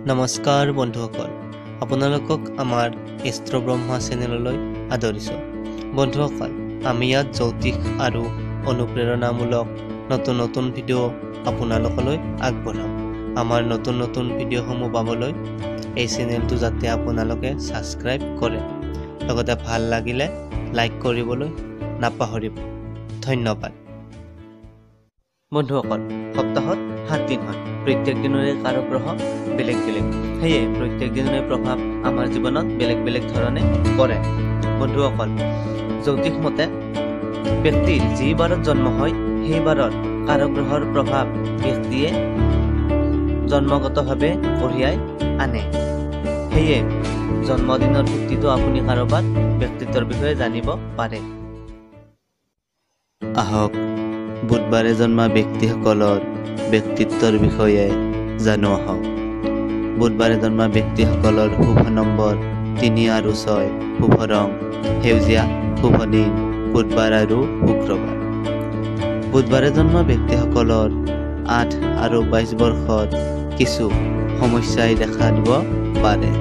নমস্কাৰ বন্ধুসকল, আপোনালোকক আমাৰ এষ্ট্ৰ ব্ৰহ্মা চেনেললৈ আদৰিছোঁ। বন্ধুসকল, আমি ইয়াত জ্যোতিষ আৰু অনুপ্ৰেৰণামূলক নতুন নতুন ভিডিঅ' আপোনালোকলৈ আগবঢ়াম। আমাৰ নতুন নতুন ভিডিঅ'সমূহ পাবলৈ এই চেনেলটো যাতে আপোনালোকে ছাবস্ক্ৰাইব কৰে, লগতে ভাল লাগিলে লাইক কৰিবলৈ নাপাহৰিব। ধন্যবাদ। বন্ধুসকল, সপ্তাহত 7 দিন হয়। প্ৰত্যেক দিনৰে কাৰক গ্ৰহ বেলেগ বেলেগ, সেয়ে প্ৰত্যেক দিনৰে প্ৰভাৱ আমাৰ জীৱনত বেলেগ বেলেগ ধৰণে পৰে। বন্ধুসকল, জ্যোতিষ মতে ব্যক্তিৰ যি বাৰত জন্ম হয় সেই বাৰত কাৰক গ্ৰহৰ প্ৰভাৱ ব্যক্তিয়ে জন্মগতভাৱে কঢ়িয়াই আনে। সেয়ে জন্মদিনৰ ভিত্তিতো আপুনি কাৰোবাৰ ব্যক্তিত্বৰ বিষয়ে জানিব পাৰে। আহক বুধবাৰে জন্মা ব্যক্তিসকলৰ ব্যক্তিত্বৰ বিষয়ে জানো আহক। বুধবাৰে জন্মা ব্যক্তিসকলৰ শুভ নম্বৰ 3 আৰু 6, শুভ ৰং সেউজীয়া, শুভ দিন বুধবাৰ আৰু শুক্ৰবাৰ। বুধবাৰে জন্মা ব্যক্তিসকলৰ 8 আৰু 22 বৰ্ষত কিছু সমস্যাই দেখা দিব পাৰে।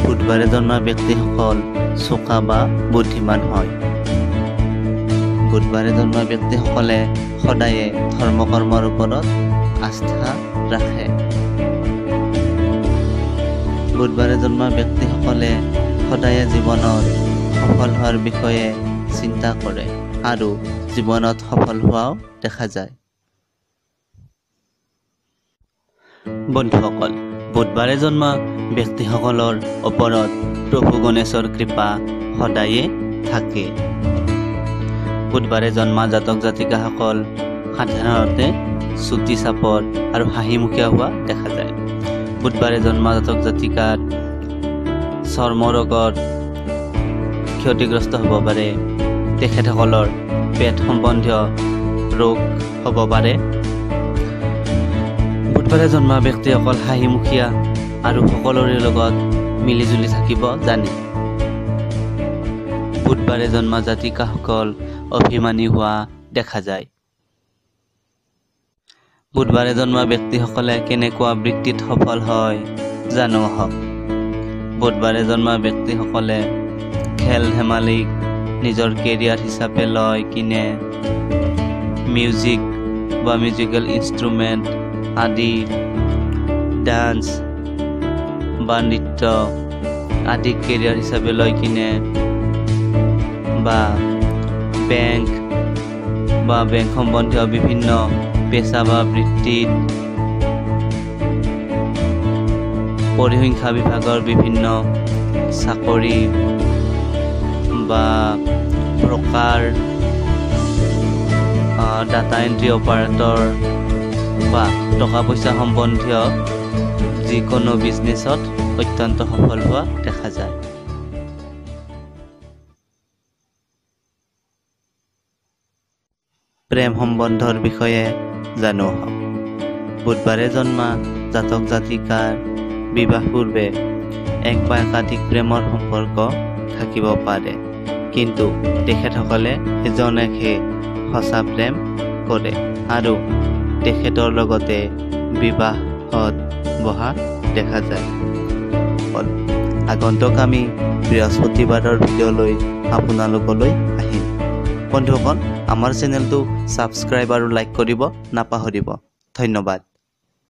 বুধবাৰে জন্মা ব্যক্তিসকল চোকা বা বুদ্ধিমান হয়। বুধবাৰে জন্মা ব্যক্তিসকলে সদায়ে ধৰ্ম কৰ্মৰ ওপৰত আস্থা ৰাখে। বুধবাৰে জন্মা ব্যক্তিসকলে সদায়ে জীৱনত সফল হোৱাৰ বিষয়ে চিন্তা কৰে আৰু জীৱনত সফল হোৱাও দেখা যায়। বন্ধুসকল, বুধবাৰে জন্মা ব্যক্তিসকলৰ ওপৰত প্ৰভু গণেশৰ কৃপা সদায়ে থাকে। বুধবাৰে জন্মা জাতক জাতিকাসকল সাধাৰণতে চুটি চাপৰ আৰু হাঁহিমুখীয়া হোৱা দেখা যায়। বুধবাৰে জন্মা জাতক জাতিকাৰ চৰ্মৰোগত ক্ষতিগ্ৰস্ত হ'ব পাৰে। তেখেতসকলৰ পেট সম্বন্ধীয় ৰোগ হ'ব পাৰে। বুধবাৰে জন্মা ব্যক্তিসকল হাঁহিমুখীয়া আৰু সকলোৰে লগত মিলিজুলি থাকিব জানে। বুধবাৰে জন্মা জাতিকাসকল অভিমানী হোৱা দেখা যায়। বুধবাৰে জন্মা ব্যক্তিসকলে কেনেকুৱা বৃত্তিত সফল হয় জানো আহক। বুধবাৰে জন্মা ব্যক্তিসকলে খেল ধেমালিক নিজৰ কেৰিয়াৰ হিচাপে লয় কিনে মিউজিক বা মিউজিকেল ইনষ্ট্ৰুমেণ্ট আদি, ডান্স বা নৃত্য আদি কেৰিয়াৰ হিচাপে লৈ কিনে বা বেংক বা বেংক সম্বন্ধীয় বিভিন্ন পেচা বা বৃত্তিত, পৰিসংখ্যা বিভাগৰ বিভিন্ন চাকৰি বা ব্ৰকাৰ, ডাটা এণ্ট্ৰি অপাৰেটৰ বা টকা পইচা সম্বন্ধীয় যিকোনো বিজনেছত অত্যন্ত সফল হোৱা দেখা যায়। প্ৰেম সম্বন্ধৰ বিষয়ে জানো আহক। বুধবাৰে জন্মা জাতক জাতিকাৰ বিবাহ পূৰ্বে এক বা একাধিক প্ৰেমৰ সম্পৰ্ক থাকিব পাৰে, কিন্তু তেখেতসকলে এজনকহে সঁচা প্ৰেম কৰে আৰু তেখেতৰ লগতে বিবাহত বহা দেখা যায়। আগন্তুক আমি বৃহস্পতিবাৰৰ ভিডিঅ'লৈ আপোনালোকলৈ আহিম। বন্ধুসকল, আমাৰ চেনেলটো ছাবস্ক্ৰাইব আৰু লাইক কৰিব নাপাহৰিব। ধন্যবাদ।